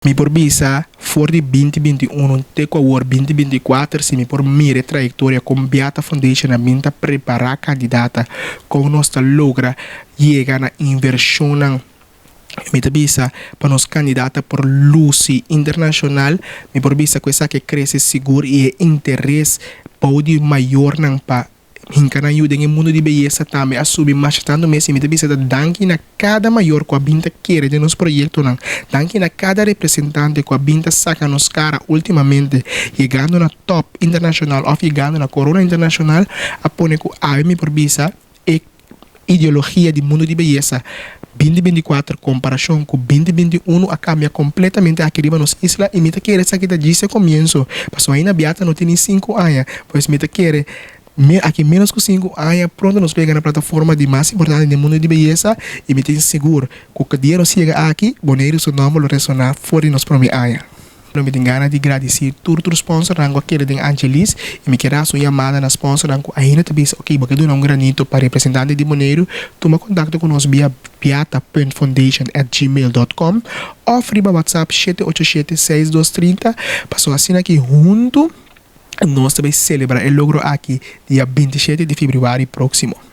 Mi por bisa for di 2021 te ku awor 2024, si mi por mira e trayektoria kon Beata Foundation a bin ta prepará kandidata, kon nos ta logra yega na invershonnan, mi ta bisa pa nos kandidata por lusi internashonal, mi por bisa ku esaki a krese sigur i e interes bou di mayornan pa Hinka nan yu den e mundu di beyesa tambe a subi masha tantu mes i mi ta bisa ta danki na kada mayor ku a bin ta kere den nos proyektonan, danki na kada representante ku a bin ta saka nos kara ultimamente yegando na top internashonal òf yegando na korona internashonal a pone ku awe mi por bisa e ideologia di mundu di beyesa 2024 komparashon ku 2021 a kambia kompletamente aki riba nos isla i mi ta kere esaki ta djis e komienso pasobra ainda Beata no tin ni sinku aña pues mi ta kere aki menos ku sinku aña pronto nos lo yega na plataforma di mas importante den mundu di beyesa i mi tin sigur ku dia nos yega aki Boneiru su nòmber lo resoná for di nos promé aña. Lo mi tin gana di gradisí tur tur sponsornan ku a keda den Angelis i mi kier hasi un yamada na sponsornan ku ainda ta bisa ok bo ke duna un granito pa representante di Boneiru, tuma kontakto ku nos via beata.foundation@gmail.com òf riba WhatsApp 787 6230 pasobra asina aki huntu nos ta bai selebrá e logro aki dia 27 di febrüari próksimo.